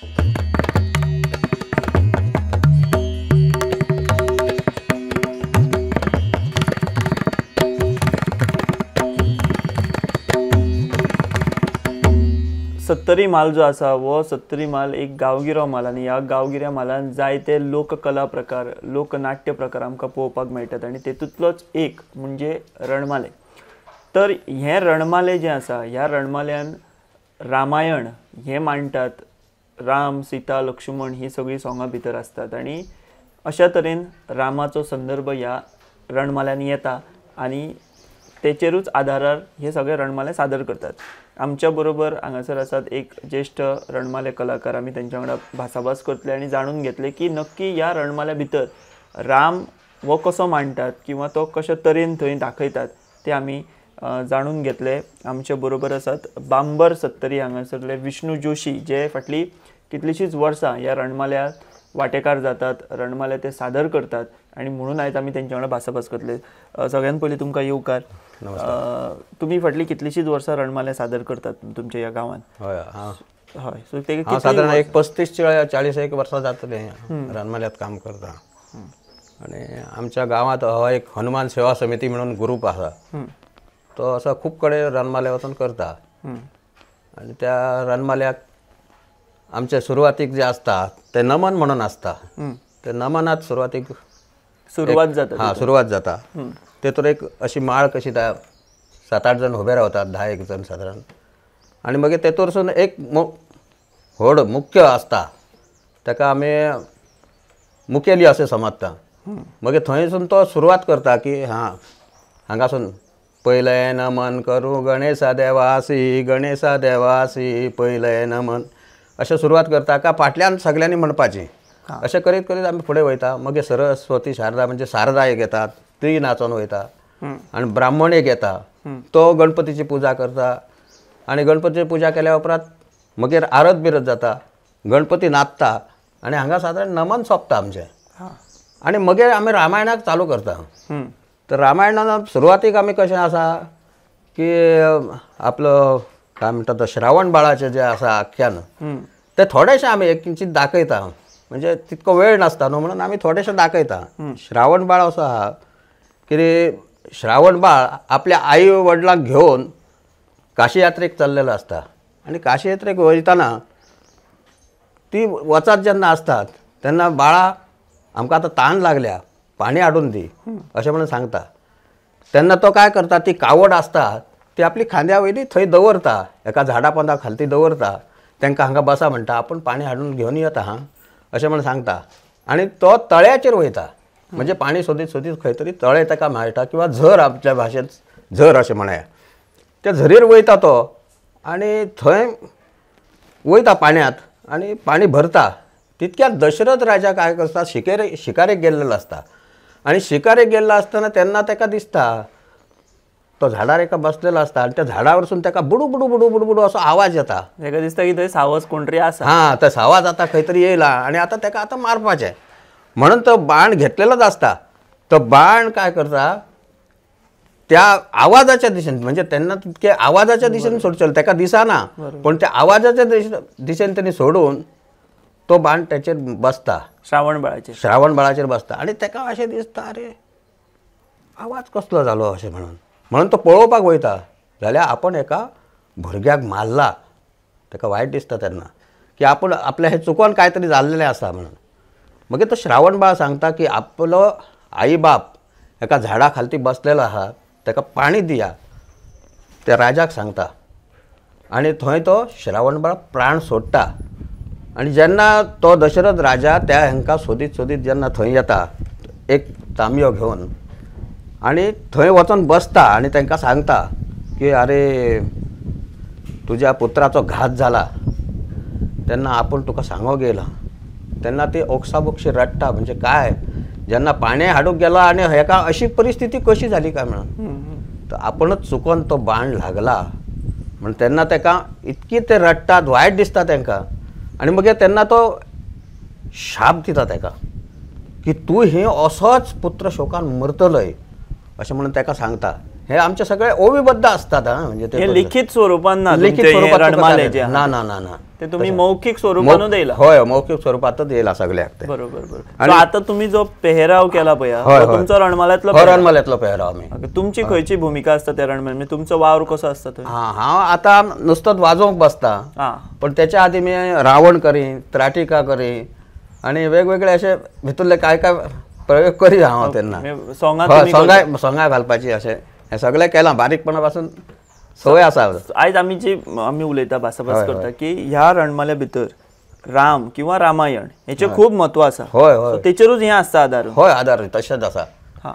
सत्तरी म्हाल जो आसा हो सत्तरी म्हाल एक गांवगिरो म्हाल आनी ह्या गांवगिऱ्या म्हालान जायते लोककला प्रकार, लोकनाट्य प्रकार आमकां पळोवपाक मेळटात आनी तेतूंतलोच एक म्हणजे रणमाले। तर हें रणमाले जें आसा ह्या रणमाल्यान रामायण हें मांडटात, राम, सीता, लक्ष्मण ही सगळीं सोंगां भितर आसतात आनी अशा तरेन रामाचो संदर्भ ह्या रणमाल्यांनी येता आनी तेचेरूच आधारार हे सगळे रणमाले सादर करतात। आमच्या बरोबर हांगासर आसात एक ज्येश्ठ रणमाले कलाकार। आमी तेंच्या वांगडा भासाभास करतले आनी जाणून घेतले की नक्की ह्या रणमाल्या भितर राम हो कसो मांडटात किंवा तो कशे तरेन थंय दाखयतात ते आमी जाणून घेतले। आमच्या बरोबर आसात बांबर सत्तरी हांगासरले विष्णू जोशी, जे फाटली कितलीशींच वर्सां ह्या रणमाल्यात वांटेकार जातात, रणमाले ते सादर करतात आनी म्हणून आयज आमी तेंच्या वांगडा भासाभास करतले। सगळ्यान पयलीं तुमकां येवकार। तुमी फाटली कितलीशींच वर्सां रणमाले सादर करतात तुमच्या ह्या गांवांत? हय हय, सो ते सादारण एक 35 40 एक वर्सां जातले रणमाल्यात काम करता। आनी आमच्या गांवांत हो एक हनुमान सेवा समिती म्हणून ग्रुप आसा, तो असो खूब कडेन रणमाले वचून करता। आनी त्या रणमाल्याक आमचे सुरवातीक जे आसता ते नमन म्हणून आसता, ते नमनात सुरवातीक सुरवात जाता। हां, सुरवात जाता। तेतूर एक अशी माळ कशी 7-8 जण उबे रावतात, 10-1 जण सादारण। आनी मागीर तेतूरसून एक व्हड मुख्य आसता, ताका आमी मुखेली अशें समजता। मागीर थंयसून तो सुरवात करता की हां हांगासून पयलें नमन करूं गणेशा देवासी, गणेशा देवासी पयलें नमन अशें सुरवात करता का फाटल्यान सगळ्यांनी म्हणपाची। अशें करीत करीत आमी फुडें वयता। मागीर सरस्वती शारदा म्हणजे शारदा एक येता, ती नाचोन वयता। आनी ब्राह्मण एक येता, तो गणपतीची पुजा करता। आनी गणपतीची पुजा केल्या उपरांत मागीर आरत बिरत जाता, गणपती नाचता आनी हांगा सादारण नमन सोंपता आमचें। आनी मागीर आमी रामायणाक चालू करता। तर रामायणान सुरवातीक आमी कशें आसा की आपलो काय म्हणटा तो श्रावण बाळाचें जें आसा आख्यान तें थोडेशें आमी एक किंचीत दाखयता, म्हणजे तितको वेळ नासता न्हू म्हणून आमी थोडेशें दाखयता। श्रावण बाळ असो आहा की श्रावण बाळ आपल्या आई वडिलांक घेवन काशी यात्रेक चल्लेलो आसता आनी काशी यात्रेक वयतना ती वचात जेन्ना आसतात तेन्ना बाळा आमकां आतां तान लागल्या, पाणी हाडून दी अशें म्हणून सांगता। तेन्ना तो काय करता, ती कावड आसता ती आपली खांद्या वयली थंय दवरता, एका झाडा पोंदा खालती दवरता, तांकां हांगा बसा म्हणटा, आपूण पाणी हाडून घेवन येता हां अशें म्हणून सांगता। आनी तो तळ्याचेर वयता, म्हणजे पाणी सोदीत सोदीत खंय तरी तळें ताका मेळटा किंवा झर, आमच्या भाशेंत झर अशें म्हणया, त्या झरीर वयता तो आनी थंय वयता पाण्यांत आनी पाणी भरता। तितक्यात दशरथ राजा काय करता, शिकारेक गेल्लेलो आसता आनी शिकारेक गेल्लो आसतना तेन्ना ताका दिसता तो झाडार एका बसलेलो आसता आनी त्या झाडा वरसून ताका बुडू बुडू बुडू बुडू बुडू असो आवाज येता। ताका दिसता की थंय सावज कोण तरी आसा। हां, तो सावज आतां खंय तरी येयला आनी आतां ताका आतां मारपाचें म्हणून तो बाण घेतलेलोच आसता। तो बाण काय करता त्या आवाजाच्या दिशेन, म्हणजे तेन्ना तितके आवाजाच्या दिशेन सोडचेलो ताका दिसना, पूण त्या आवाजाच्या दिशेन तेणी सोडून तो बाण तेचेर बसता, श्रावण बाळाचेर, श्रावण बाळाचेर बसता। आनी ताका अशें दिसता अरे आवाज कसलो जालो अशें म्हणून, म्हणून तो पळोवपाक वयता जाल्यार आपण एका भुरग्याक मारला, ताका वायट दिसता तेन्ना की आपूण आपल्या हें चुकोन काय तरी जाल्लेलें आसा म्हणून। मागीर तो श्रावण बाळ सांगता की आपलो आई बाप एका झाडा खालती बसलेलो आहा, ताका पाणी दिया, त्या राजाक सांगता। आनी थंय तो श्रावण बाळ प्राण सोडटा। आनी जेन्ना तो दशरथ राजा त्या हांकां सोदीत सोदीत जेन्ना थंय येता एक तांबयो घेवन आनी थंय वचोन बसता आनी तांकां सांगता की अरे तुज्या पुत्राचो घात जाला, तेन्ना आपूण तुका सांगोंक येयला। तेन्ना ती ओक्साबोक्षी रडटा, म्हणजे काय जेन्ना पाणी हाडूंक गेला आनी हेका अशी परिस्थिती कशी जाली काय म्हणून, तर आपूणच चुकोन तो बाण लागला म्हण तेन्ना ताका इतकी ते रडटात, वायट दिसता तांकां। आनी मागीर तेन्ना तो शाप दिता ताका की तूं हे असोच पुत्र शोकान मरतलय अशें म्हणून ताका सांगता। हे आमचे सगळे ओवीबद्ध असतात. हा म्हणजे ते लिखित स्वरूपात ना, लिखित स्वरूपात ना ना ना ना ते तुम्ही मौखिक स्वरूपात येईल. होय मौखिक स्वरूपातच येईल सगळ्याक. बरोबर बरोबर. आता तुम्ही जो पेहराव केला पळय तुमचो रणमाल्यातलो, रणमाल्यातलो पेहराव आमी. तुमची खंयची भूमिका आसता त्या रणमाल्यात, तुमचो वावर कसो आसता? हां हांव आतां नुसतोच वाजोवंक बसता, पण त्याच्या आधी मी रावण करी, त्राटिका करी आणि वेगवेगळे असे भितरले काय काय प्रयोग करी हांव तेन्ना. सोंगां सोंगां घालपाची अशें हें सगळें केलां बारीकपणा पासून संवय आसा. आयज आमी जी आमी उलयता भासाभास करता की ह्या रणमाल्या भितर राम किंवा रामायण हेचें खूब म्हत्व आसा. हय हय तेचेरूच हें आसता आदार. हय आदार तशेंच आसा. हां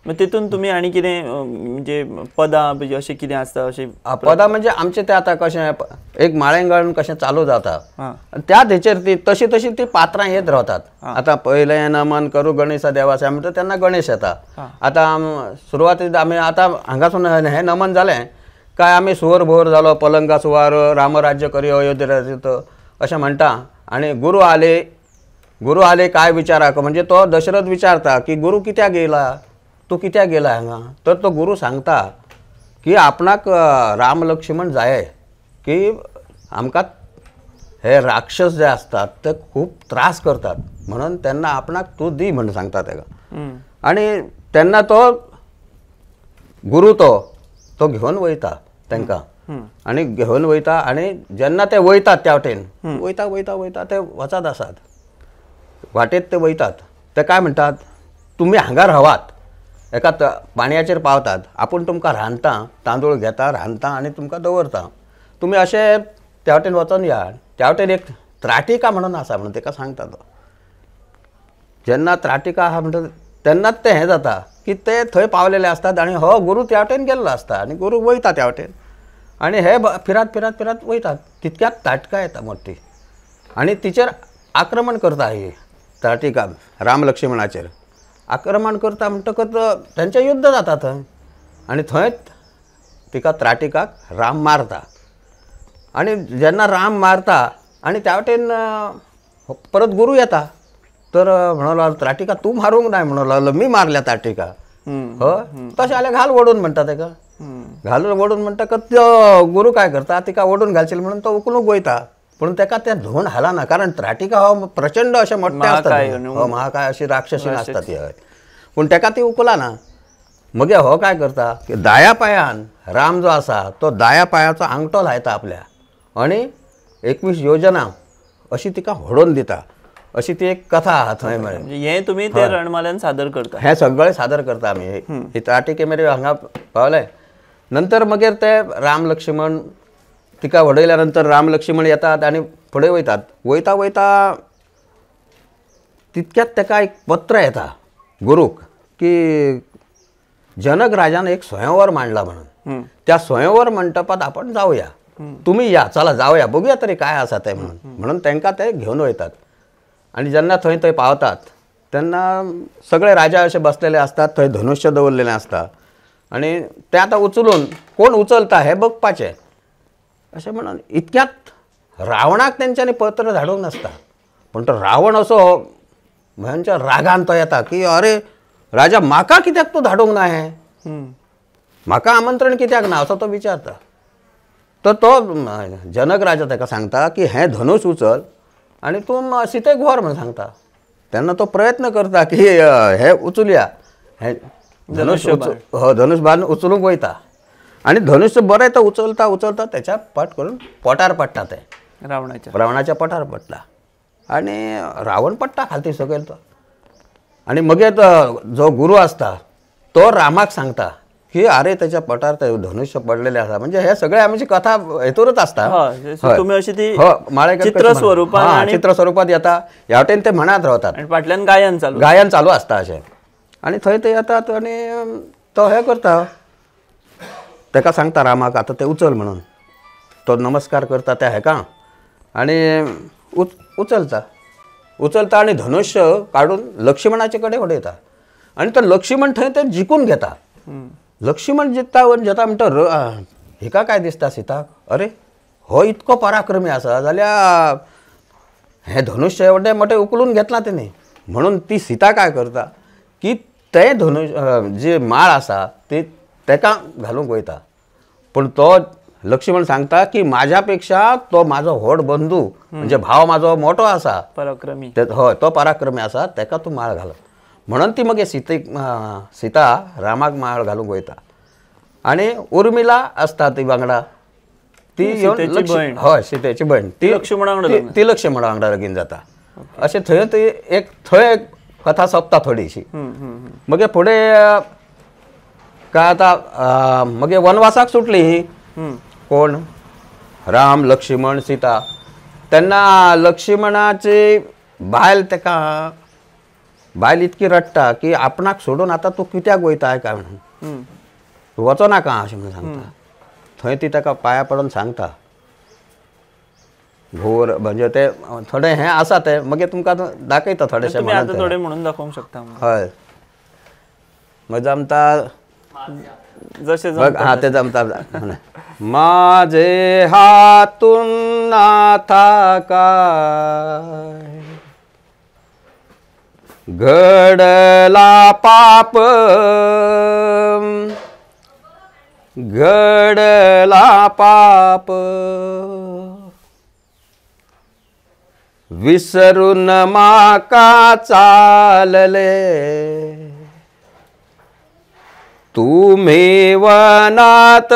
मग तितून तुम्ही आनी कितें म्हणजे पदां अशें कितें आसता अशें? पदां म्हणजे आमचें तें आतां कशें एक माळेंगण कशें चालू जाता त्याच हेचेर ती तशी तशी ती पात्रां येत रावतात. आतां पयलें नमन करूं गणेशा देवाचें म्हणटा तेन्ना गणेश येता. आतां सुरवातीक आमी आतां हांगासून हें नमन जालें काय आमी सुवर भोवर जालो पलंगा सुवार रामराज्य करी अयोध्या अशें म्हणटा. आनी गुरू आले, गुरू आले काय विचाराक म्हणजे तो दशरथ विचारता की गुरू कित्याक येयला, तूं कित्याक गेला हांगा? तर तो गुरू सांगता की आपणाक राम लक्ष्मण जाय की आमकां हे राक्षस जे आसतात ते खूब त्रास करतात म्हणून तेन्ना आपणाक तूं दी म्हण सांगता तेका. आनी तेन्ना तो गुरू तो तो घेवन वयता तांकां आनी घेवन वयता आनी जेन्ना ते वयतात त्या वटेन वयता वयता वयता ते वचत आसात वाटेत ते वयतात ते काय म्हणटात तुमी हांगा रावात, एका पाणयाचेर पावतात, आपूण तुमकां रांदता, तांदूळ घेता रांदता आनी तुमकां दवरता, तुमी अशें त्या वटेन वचोन या. त्या वटेन एक त्राटिका म्हणून आसा म्हणून ताका सांगता तो. जेन्ना त्राटिका आहा म्हणटा तेन्नाच तें हें जाता की ते थंय पावलेले आसतात आनी हो गुरू त्या वटेन गेल्लो आसता आनी गुरू वयता त्या वटेन आनी हे फिरात फिरात फिरात वयतात तितक्यात ताटका येता मोठी आनी तिचेर आक्रमण करता ही त्राटिका राम लक्ष्मणाचेर आक्रमण करता म्हणटकच तेंचें युद्ध जाता थंय आनी थंय तिका त्राटिकाक राम मारता. आनी जेन्ना राम मारता आनी त्या वटेन परत गुरू येता तर म्हणूंक लागलो त्राटिका तूं मारूंक नाय म्हणूंक लागलो मी मारल्या त्राटिका. हय तशें जाल्यार घाल ओडून म्हणटा तेका, घालून ओडून म्हणटकच तो गुरू काय करता तिका ओडून घालशील म्हणून तो उखलूंक वयता पूण तेका तें धोण हालना कारण त्राटिका हो प्रचंड अशें मोठें आसता, हो महाकाय अशी राक्षसी आसता ती. हय पूण तेका ती उखलना. मगीर हो काय करता की दाया पांयान राम जो आसा तो दाया पांयाचो आंगठो लायता आपल्या आनी 21 योजना अशी तिका होडोवन दिता. अशी ती एक कथा आहा थंय. हें तुमी ते रणमाल्यान सादर करता, हें सगळें सादर करता आमी. ही त्राटिके मेरेन हांगा पावले नंतर मगीर ते राम लक्ष्मण तिका वडयल्या नंतर राम लक्ष्मण येतात आनी फुडें वयतात. वयता वयता तितक्यात तेका एक पत्र येता गुरूक की जनक राजान एक स्वयंवर मांडला म्हणून, त्या स्वयंवर मंटपात आपण जावया, तुमी या चला जावया बघूया तरी काय आसा तें म्हणून, म्हणून तांकां ते घेवन वयतात. आनी जेन्ना थंय थंय पावतात तेन्ना सगळे राजा अशे बसलेले आसतात, थंय धनुष्य दवरलेलें आसता आनी ते आतां उचलून कोण उचलता हें बघपाचें अशें म्हणून इतक्यात रावणाक तेंच्यांनी पत्र धाडूंक नासता पूण तो रावण असो भयंकर रागान तो येता की अरे राजा म्हाका कित्याक तूं धाडूंक ना हें, म्हाका आमंत्रण कित्याक ना असो तो विचारता. तर तो जनक राजा ताका सांगता की हें धनुष उचल आनी तूं सीतेक व्हर म्हूण सांगता. तेन्ना तो प्रयत्न करता की हें उचलया, हें धनुष धनुष बाण उचलूंक वयता आनी धनुष्य बरें तो उचलता उचलता तेच्या पट करून पोटार पडटा तें रावणाच्या, रावणाच्या पोटार पडटा आनी रावण पडटा खालती सकयल तो. आनी मगीर जो गुरू आसता तो रामाक सांगता की अरे तेच्या पोटार ते धनुष्य पडलेलें आसा. म्हणजे हे सगळे आमची कथा हेतूरच आसता. तुमी अशी ती चित्र स्वरूपात चित्र स्वरूपात येता ह्या वटेन ते म्हणत रावतात फाटल्यान गायन चालू, गायन चालू आसता अशें. आनी थंय ते येतात आनी तो हें करता तेका सांगता रामाक आतां तें उचल म्हणून, तो नमस्कार करता त्या हेका आनी उचलता उचलता आनी धनुष्य काडून लक्ष्मणाचे कडेन उडयता आनी तो लक्ष्मण थंय तें जिखून घेता. लक्ष्मण जिखता घेता म्हणटा हिका काय दिसता सीताक, अरे हो इतको पराक्रमी आसा जाल्यार हें धनुष्य एवढें मोठें उखलून घेतलां तेणी. म्हणून ती सीता काय करता की तें धनुष्य जी माळ आसा ती तेका घालूंक वयता पूण तो लक्ष्मण सांगता की माझ्या पेक्षा तो माझो व्हड बंधू म्हणजे भाव माझो मोठो आसा पराक्रमी हय तो पराक्रमी आसा तेका तूं माळ घाल म्हणून ती मागीर सीतेक सीता रामाक माळ घालूंक वयता आनी उर्मिला आसता ती वांगडा ती येवन हय सीतेची भयण ती लक्ष्मणा वांगडा ती लक्ष्मणा वांगडा लगीन जाता अशें थंय ती एक थंय एक कथा सोंपता थोडीशी. मागीर फुडें काय आतां मागीर वनवासाक सुटली ही कोण राम लक्ष्मण सीता तेन्ना लक्ष्मणाची बायल तेका बायल इतकी रडटा की आपणाक सोडून आतां तूं कित्याक वयता काय म्हणून तूं वचो नाका अशें म्हणून सांगता. थंय ती ताका पांया पडून सांगता घोर म्हणजे ते थोडें हें आसा तें मागीर तुमकां दाखयता थोडेशें थोडें म्हणून दाखोवंक शकता. हय मागीर जमता जशें हां तें जमता. माझे हातून नाथा काय घडला पाप घडला पाप विसरून माका चालले तुम्ही वनात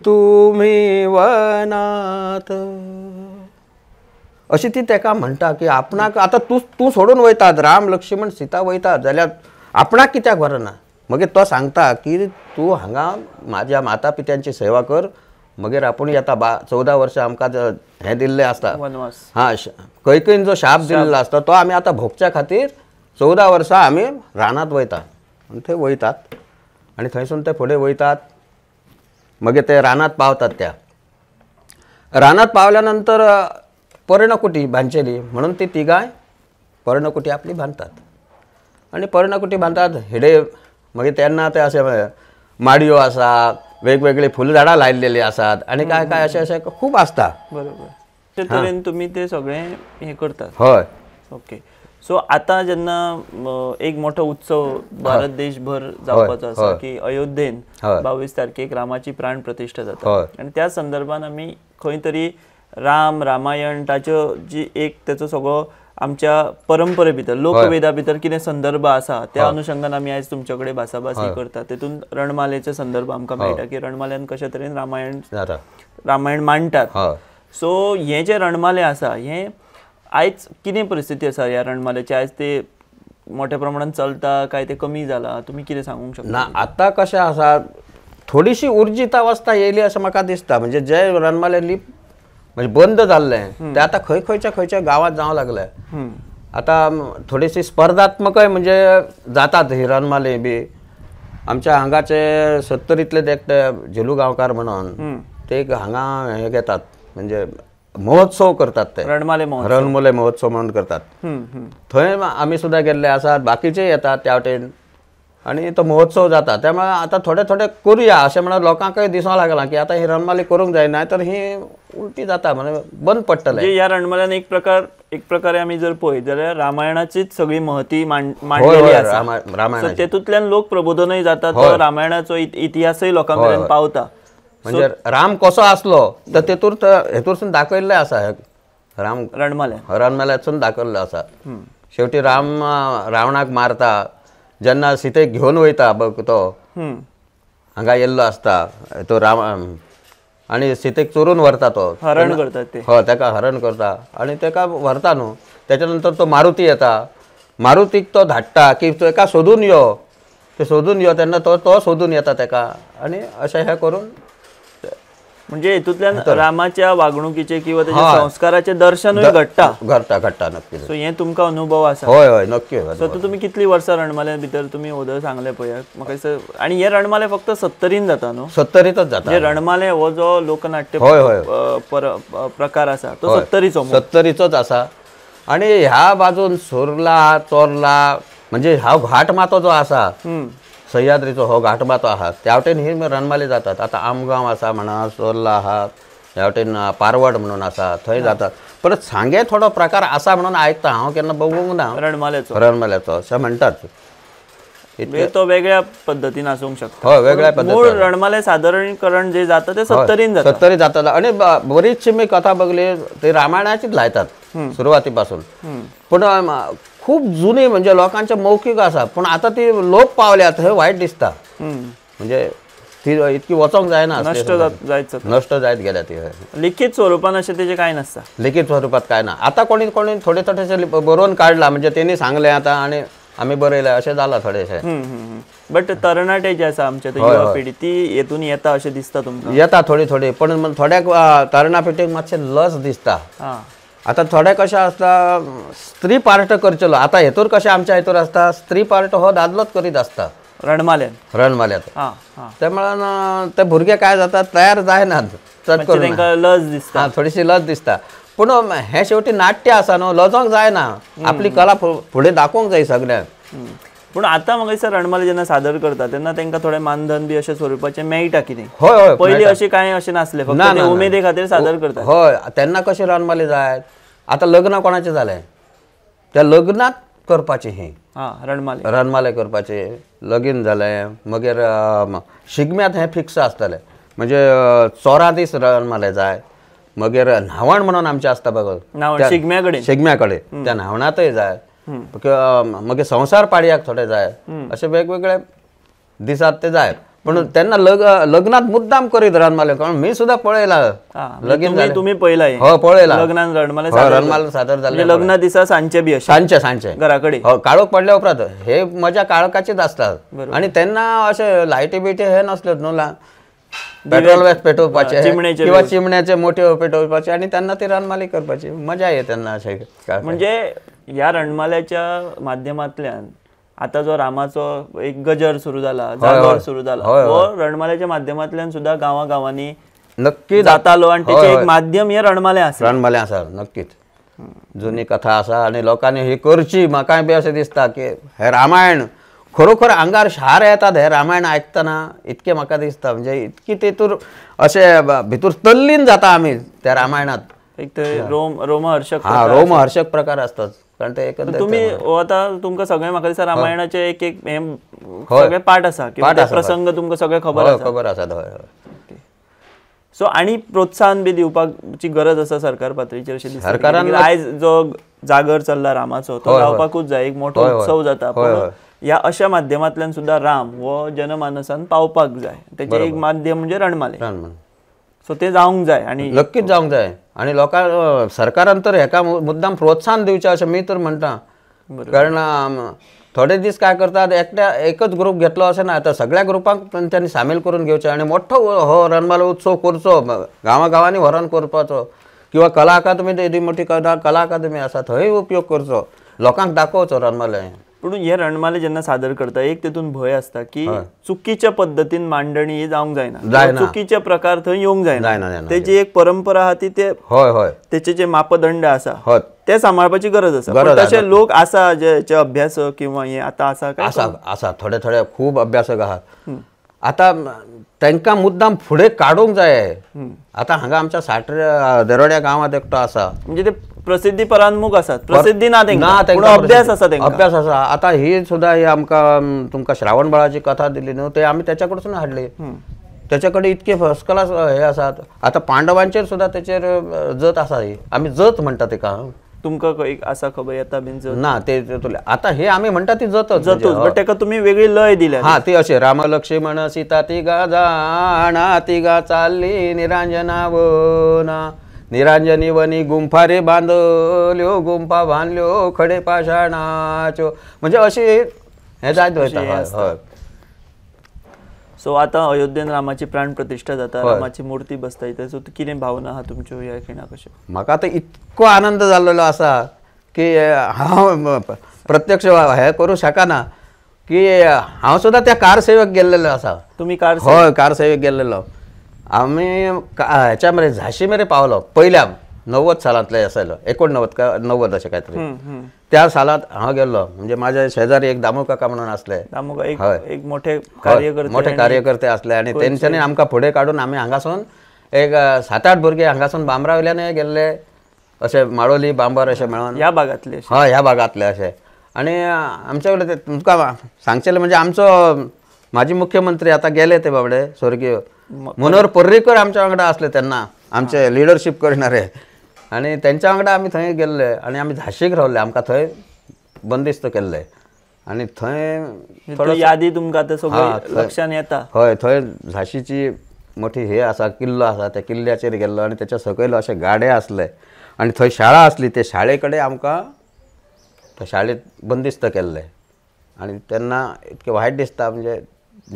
तुम्ही वनात. अशी ती तेका म्हणटा की आपणाक आतां तूं तूं सोडून वयतात राम लक्ष्मण सीता वयतात जाल्यार आपणाक कित्याक व्हरना. मागीर तो सांगता की तूं हांगा म्हाज्या माता पित्यांची सेवा कर मागीर आपूण येता 14 वर्सां आमकां हें दिल्लें आसता वनवास हां कैकेयीन जो शाप दिल्लो आसता तो आमी आतां भोगच्या खातीर 14 वर्सां आमी रानांत वयता आनी थंय वयतात आनी थंयसून ते फुडें वयतात. मागीर ते रानांत पावतात. त्या रानांत पावल्या नंतर पर्णकुटी बांदचेली म्हणून ती तिगांय पर्णकुटी आपली बांदतात आनी पर्णकुटी बांदतात हेडे मागीर तेन्ना ते अशें माडयो आसा वेगवेगळी फुलझाडां लायिल्लेली आसात आनी काय काय अशें अशें खूब आसता. बरोबर ते तरेन तुमी ते सगळें हें करतात. हय ओके. सो आतां जेन्ना एक मोठो उत्सव भारत देशभर जावपाचो आसा की अयोध्येन 22 तारखेक रामाची प्राण प्रतिश्ठा जाता आनी त्या संदर्भान आमी खंय तरी राम रामायण ताच्यो जी एक तेचो सगळो आमच्या परंपरे भितर लोकवेदा भितर कितें संदर्भ आसा त्या अनुशंगान आमी आयज तुमचे कडेन भासाभास ही करतात. तेतून रणमालेचे संदर्भ आमकां मेळटा की रणमाल्यान कशे तरेन रामायण रामायण मांडटात. सो हे जे रणमाले आसा हे आयज कितें परिस्थिती आसा ह्या रणमाल्याची आयज ते मोठ्या प्रमाणान चलता काय ते कमी जाला तुमी कितें सांगूंक शकता? ना आतां कशें आसा थोडीशी उर्जीत अवस्था येयली अशें म्हाका दिसता. म्हणजे जे रणमाले लिप म्हणजे बंद जाल्लें ते आतां खंय खंयच्या खंयच्या गांवांत जावंक लागले. आतां थोडीशी स्पर्धात्मकय म्हणजे जातात ही रणमाले बी. आमच्या हांगाचे 70तले ते एकटे झेलू गांवकार म्हणून ते हांगा हें घेतात म्हणजे महोत्सव करतात ते रणमाले रणमाले महोत्सव म्हणून करतात. थंय आमी सुद्दां गेल्ले आसात बाकीचे येतात त्या वटेन आनी तो महोत्सव जाता. त्यामुळे आतां थोडे थोडे करुया अशें म्हणून लोकांकय दिसूंक लागलां की आतां ही रणमाली करूंक जायना तर ही उलटी जाता म्हणजे बंद पडटलें. ह्या रणमाल्यान एक प्रकार एक प्रकारे आमी जर पळयत जाल्यार रामायणाचीच सगळी महती मांडलेली आसा. रामायण तेतूंतल्यान लोक प्रबोधनय जाता तो रामायणाचो इतिहासय लोकां मेरेन पावता. म्हणजे राम कसो आसलो तर तेतूर हेतूरसून दाखयल्लें आसा राम रणमाल्या रणमाल्यातसून दाखयल्लो आसा. शेवटी राम रावणाक मारता जेन्ना सीतेक घेवन वयता बघ तो हांगा येल्लो आसता तो राम आनी सीतेक चोरून व्हरता तो हरण करता ते हय ताका हरण करता आनी ताका व्हरता न्हू. तेच्या नंतर तो मारुती येता मारुतीक तो धाडटा की ताका सोदून यो ते सोदून यो तेन्ना तो तो सोदून येता ताका आनी अशें हें करून म्हणजे हेतूंतल्यान रामाच्या वागणुकीचे किंवा ताच्या संस्काराचे दर्शनूय घडटा घडटा घडटा नक्की. सो हे तुमकां अनुभव आसा? हय हय नक्की. सो तुमी कितली वर्सां रणमाल्या भितर तुमी ओदर सांगले पळय म्हाका दिसता. आनी हे रणमाले फक्त 70 जाता न्हू? 70तच जाता. म्हणजे रणमाले हो जो लोकनाट्य प्रकार आसा तो 70चो 70चोच आसा. आनी ह्या बाजून सुर्ला चोर्ला म्हणजे ह्या घाट मातो जो आसा सह्याद्रीचो हो घाटमातो आहा त्या वटेन ही रणमाले जातात. आतां आमगांव आसा म्हणा चोर्ला आहा ह्या वटेन पारवड म्हणून आसा थंय जातात. परत सांगे थोडो प्रकार आसा म्हणून आयकता हांव केन्ना बघूंक ना रणमाल्याचो रणमाल्याचो अशें म्हणटात. तो वेगळ्या पद्दतीन आसूंक शकता. हय, वेगळ्या पद्दतीन. मूळ रणमाले सादरीकरण जे जाता ते सत्तरीन जाता. सत्तरी जाता. आणि बरीचशी मी कथा बघली ते रामायणाचीच लायतात सुरवातीपासून, पण खूप जुनी म्हणजे लोकांच्या मौखिक आसा, पण आता ती लोप पावल्यात हे वायट दिसता. म्हणजे ती इतकी वचोंक जायना, नष्ट जायचं, नष्ट जायत गेल्या ती. लिखित स्वरूपान अशें तेजें कांय नासता, लिखित स्वरूपात काय ना. आता कोणी कोणी थोडे थोडेसे बरोवन काडला, म्हणजे तेणी सांगले आता आणि आमी बरयले अशें जाला थोडेशे. बट तरणाटे जे आसा आमचे युवा पिढी ती हेतून येता अशें दिसता तुमकां? येता थोडी थोडी, पण थोड्याक तरणा पिढीक मातशें लज दिसता. आतां थोडे कशें आसता स्त्री पार्ट करचेलो, आतां हेतूर कशें आमच्या हेतूर आसता स्त्री पार्ट हो दादलोच करीत आसता रणमाल्यान. रणमाल्यात ते म्हळ्यार ते भुरगे काय जाता तयार जायनात चड करून, लज दिसता, थोडीशी लज दिसता. पूण हें शेवटी नाट्य आसा न्हू, लजोंक जायना, आपली कला फुडें दाखोवंक जाय सगळ्यांक. पूण आतां म्हाका दिसता रणमाले जेन्ना सादर करता तेन्ना तांकां थोडें मानधन बी अशें स्वरुपाचें मेळटा कितें? हय हय, पयलीं अशें कांय अशें नासलें, फक्त उमेदी खातीर सादर करता. हय, तेन्ना कशें रणमाले जायत, आतां लग्न कोणाचें जालें त्या लग्नात करपाचें हें रणमाले, रणमाले करपाचें. लगीन जालें मागीर शिगम्यांत हें फिक्स आसतालें, म्हणजे 14 दीस रणमाले जाय. मागीर न्हावण म्हणून आमचें आसता बघ शिगम्या कडेन, शिगम्या कडेन त्या न्हावणांतय जाय. मागीर संवसार पाडयाक थोडे जाय, अशे वेगवेगळे दिसात ते जाय. पण तेन्ना लग्नात मुद्दाम करीत रणमाले, कारण मी सुद्धा पळयला लगीन, तुम्ही पळयला? हो पळयला, लग्नान रणमाले, रणमाले सादर जाल्ले. लग्ना दिसा सांजचे बी सांजचे, सांजचे घरा कडेन हो काळोख पडल्या उपरांत हे मजा काळखाचीच असतात. आणि तेन्ना अशे लायटी बिटी हे नसल्योच न्हू, पेट्रोल पेटोवपाचे किंवा चिमण्याचे मोठे पेटोवपाचे आणि त्यांना ती रणमाली करपाची मजा येते त्यांना. अशे म्हणजे ह्या रणमाल्याच्या माध्यमांतल्यान आता जो रामाचो एक गजर सुरू जाला, जागोर सुरू जाला, हो रणमाल्याच्या माध्यमांतल्यान सुद्धा गांवा गांवांनी नक्की जातालो आणि तेचे एक माध्यम हे रणमाले आसा. रणमाले आसा नक्कीच, जुनी कथा आसा आणि लोकांनी ही करची. म्हाकाय बी अशें दिसता की हे रामायण खरोखर आंगार शार येतात हे रामायण आयकतना, इतकें म्हाका दिसता. म्हणजे इतकी तेतूर अशें भितर तल्लीन जाता आमी त्या रामायणात. एक ते रोमहर्षक, हा रोमहर्षक प्रकार असतात, कारण ते एकंदर तुम्ही आता तुमकां सगळें म्हाका दिसता रामायणाचे एक एक हे सगळे पाठ आसा, प्रसंग तुमकां सगळे खबर आसा. खबर आसा. हय. सो आनी प्रोत्साहन बी दिवपाची गरज आसा सरकार पातळीचेर अशें दिसता. सरकारान आयज जो जागर चल्ला रामाचो तो जावपाकूच जाय, एक मोठो उत्सव जाता, पण ह्या अशा माध्यमांतल्यान सुद्धा राम हो जनमानसान पावपाक जाय, तेचें एक माध्यम म्हणजे रणमाले. सो ते जावंक जाय आणि नक्कीच जावंक जाय. आणि लोकांक सरकारान तर हेका मुद्दाम प्रोत्साहन दिवचें अशें मी तर म्हणटा. कारण थोडे दीस काय करतात एकट्या एकच ग्रुप घेतलो अशें ना, आतां सगळ्या ग्रुपांक तेंच्यांनी सामील करून घेवचें आनी मोठो हो रणमालो उत्सव करचो, गांवा गांवांनी व्हरोन करपाचो. किंवा कला अकादमी येदी मोठी कला अकादमी आसा थंय उपयोग करचो, लोकांक दाखोवचो रणमाले. पूण हे रणमाले जेन्ना सादर करता एक तेतून भंय आसता की चुकीच्या पद्दतीन मांडणी ही जावंक जायना, चुकीचे प्रकार थंय येवंक जायना, तेजी एक परंपरा आहा ती ते हय हय तेचे जे मापदंड आसा ते सांबाळपाची गरज आसा. तशे लोक आसा जे अभ्यासक किंवा हे आतां आसा आसा आसा थोडे थोडे खूब अभ्यासक आहात आतां, तांकां मुद्दाम फुडें काडूंक जाय. आतां हांगा आमच्या साट्रे देरोड्या गांवांत एकटो आसा, म्हणजे ते प्रसिद्धी परान्मुख आसात, प्रसिद्धी ना तेंकां, अभ्यास आसा तेंकां, अभ्यास आसा. आतां ही सुद्दां ही आमकां तुमकां श्रावणबाळाची कथा दिली न्हू, ते आमी तेच्या कडसून हाडली. तेच्या कडेन इतके फर्स्ट क्लास हे आसात. आतां पांडवांचेर सुद्दां तेचेर जत आसा, ही आमी जत म्हणटा तेका. तुमकां एक आसा खबर येता बीन जत ना ते आतां हे आमी म्हणटा ती जतच जतूच, बट तेका तुमी वेगळी लय दिल्या. हा ती अशें राम लक्ष्मण सीता तिगा जाणा तिगा चालली निरांजना वना निरांजनी वनी गुंफा रे बांदल्यो गुंफा बांदल्यो खडे पाशाणाच्यो, म्हणजे अशी हे जायत वयता. हय. सो आतां अयोध्येन रामाची प्राण प्रतिष्ठा जाता, रामाची मूर्ती बसता, सो कितें भावना आहा तुमच्यो ह्या खिणाक? अशें म्हाका आतां इतको आनंद जाल्लो आसा की हांव प्रत्यक्ष हें करूं शकना की हांव सुद्दां त्या कार सेवेक गेल्लेलो आसा. तुमी कार? हय, कार सेवेक गेल्लेलो. आमी ह्याच्या मेरेन झाशी मेरेन पावलो पयल्या 90 सालांतले आसलो, 89 काय 90 अशें काय तरी त्या सालांत हांव गेल्लो. म्हणजे माझ्या शेजारी एक दामू काका म्हणून आसले, एक मोठे कार्यकर्ते, मोठे कार्यकर्ते आसले आनी तेंच्यांनी आमकां फुडें काडून आमी हांगासून एक 7-8 भुरगे हांगासून बांबरा वयल्यान गेल्ले, अशे माळोली बांबर अशें मेळोन ह्या भागांतले. हय, ह्या भागांतले अशे. आनी आमच्या कडेन तुमकां सांगचेलें म्हणजे आमचो माजी मुख्यमंत्री आतां गेले ते बाबडे स्वर्गीय मनोहर पर्रीकर आमच्या वांगडा आसले तेन्ना, आमचे लिडरशीप करणारे, आनी तेंच्या वांगडा आमी थंय गेल्ले आनी आमी झांशीक रावले, आमकां थंय बंदिस्त केल्ले आनी थंय यादी तुमकां आतां सगळें लक्षान येता. हय, थंय झांशीची मोठी हे आसा, किल्लो आसा, त्या किल्ल्याचेर गेल्लो आनी तेच्या सकयल अशे गाडे आसले आनी थंय शाळा आसली, ते शाळे कडेन आमकां त्या शाळेत बंदिस्त केल्ले. आनी तेन्ना इतकें वायट दिसता म्हणजे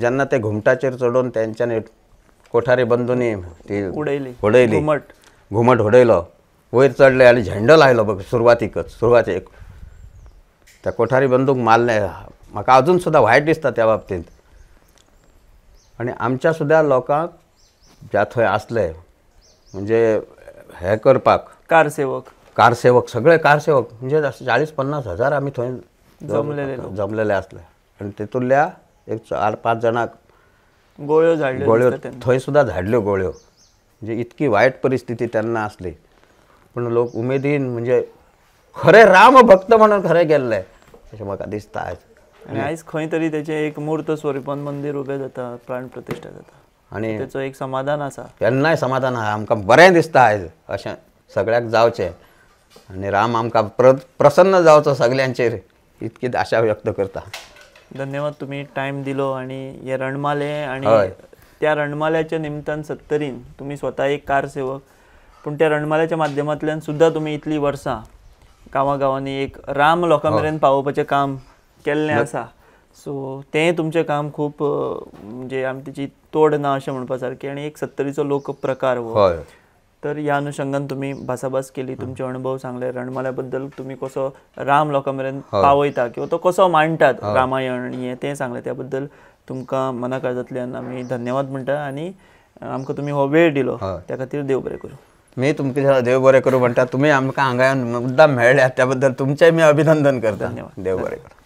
जेन्ना ते घुमटाचेर चडोवन तेंच्यांनी कोठारी बंदूनी ती उडयली, घुमट उडयलो, वयर चडले आनी झेंडो लायलो बघ सुरवातीकच, सुरवातेक त्या कोठारी बंदूक मारले. म्हाका अजून सुद्दां वायट दिसता त्या बाबतींत. आनी आमच्या सुद्दां लोकांक ज्या थंय आसले म्हणजे हे करपाक कारसेवक, कारसेवक सगळे कारसेवक म्हणजे 40-50 हजार आमी थंय जमलेले आसले आनी तेतूंतल्या एक 4-5 जाणांक गोळ्यो झाडल्यो, गोळ्यो थंय सुद्दां झाडल्यो गोळ्यो. म्हणजे इतकी वायट परिस्थिती तेन्ना आसली, पूण लोक उमेदीन म्हणजे खरे राम भक्त म्हणून खरे गेल्ले अशें म्हाका दिसता आयज. आनी आयज खंय तरी तेचें एक मूर्त स्वरुपान मंदीर उबें जाता, प्राण प्रतिश्ठा जाता आनी तेचो एक समाधान आसा, केन्नाय समाधान आसा, आमकां बरें दिसता आयज अशें सगळ्याक जावचें आनी राम आमकां प्रसन्न जावचो सगल्यांचेर, इतकी आशा व्यक्त करता. धन्यवाद, तुमी टायम दिलो आनी हे रणमाले आनी त्या रणमाल्याच्या निमतान सत्तरीन तुमी स्वता एक कारसेवक, पूण त्या रणमाल्याच्या माध्यमांतल्यान सुद्दां तुमी इतलीं वर्सां गांवागांवांनी एक राम लोकां मेरेन पावोवपाचें काम केल्लें आसा. सो तें तुमचें काम खूब म्हणजे आमी तेची तोड ना अशें म्हणपा सारकें आनी एक सत्तरीचो लोक प्रकार हो. तर ह्या अनुशंगान तुमी भासाभास केली, तुमचे अणभव सांगले, रणमाल्या बद्दल तुमी कसो राम लोकां मेरेन पावयता किंवा तो कसो मांडटात रामायण हें तें सांगलें, त्या बद्दल तुमकां मना काळजांतल्यान आमी धन्यवाद म्हणटा आनी आमकां तुमी हो वेळ दिलो त्या खातीर देव बरें करूं. मी तुमकां देव बरें करूं म्हणटा, तुमी आमकां हांगा येवन मुद्दाम मेळ्ळ्यात त्या बद्दल तुमचें मी अभिनंदन करता. धन्यवाद, देव बरें करूं.